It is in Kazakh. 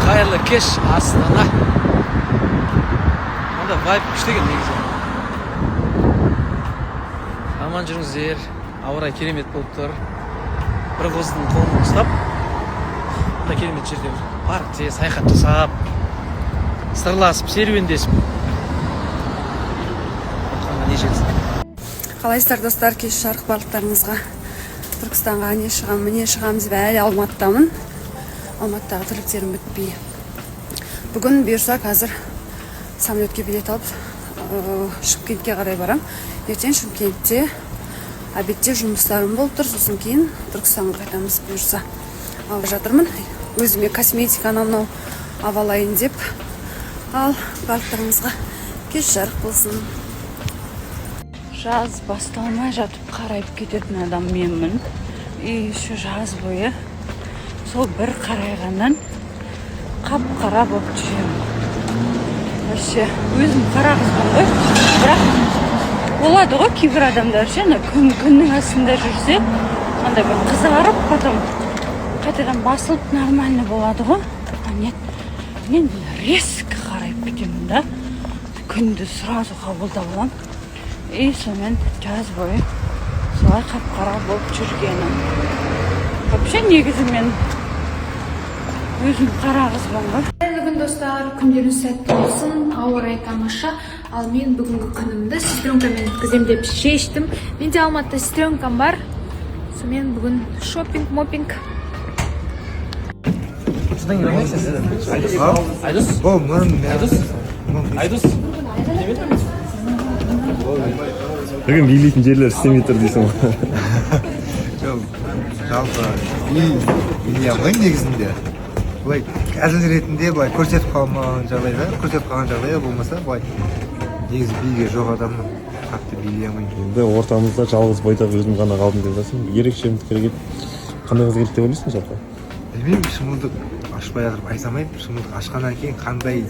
Қайырлы кеш, Астана! Мында вайб күшті екен негізі. Аман жүріңіздер. Ауа райы керемет болып тұр. Бір қыздың қолын ұстап, мында керемет жерде, паркте саяхат жасап, сырласып, серуендесіп жатқанға не жетсін! Қалайсыздар, достар? Кеш жарық барлықтарыңызға! Түркістанға әне шығам, міне шығам деп әлі Алматыдамын. Алматыдағы тірліктерім бітпей, бүгін бұйырса, қазір самолетке билет алып, Шымкентке қарай барам. Ертең Шымкентте обедте жұмыстарым болып тұр, сосын кейін Түркістанға қайтамыз, бұйырса. Алып жатырмын өзіме косметика, анау мынау ала алайын деп. Ал барлықтарыңызға кеш жарық болсын! Жаз басталмай жатып қарайып кететін адам менмін. И еще жаз бойы сол бір қарайғаннан қап қара болып жүремін. Вообще өзім қара қызбын ғой, бірақ болады ғой кейбір адамдар ше, ана күннің астында жүрсе, андай бір қызарып, потом қайтадан басылып, нормально болады ғой. А нет, мен резко қарайып кетемін да, күнді сразу қабылдап аламын. И сонымен жаз бойы солай қап қара болып жүргенім. Вообще негізі мен өзім қара қызбын ғой. Қайырлы күн, достар! Күндеріңіз сәтті болсын! Ауа райы тамаша. Ал мен бүгінгі күнімді сестренкамен өткіземін деп шештім. Менде Алматыда сестренкам бар, сонымен бүгін шопинг мопинг. Содан кейін алмайсыз, Айдос. О, мын. Айдос, Айдос. Бүгін билейтін жерлер істемей тұр дейсің ғой. Жоқ, жалпы би билей алмаймын негізінде. Былай әзіл ретінде былай көрсетіп қалмаған жағдайда, көрсетіп қалған жағдайда болмаса, былай негізі биге жоқ адаммын, қатты билей алмаймын. Енді ортамызда жалғыз бойдақ өзім ғана қалдым деп жатсың. Ерекше үміткер келіп, қандай қыз келді деп ойлайсың жалпы? Білмеймін, шымылдық ашпай отырып айта алмаймын. Шымылдық ашқаннан кейін қандай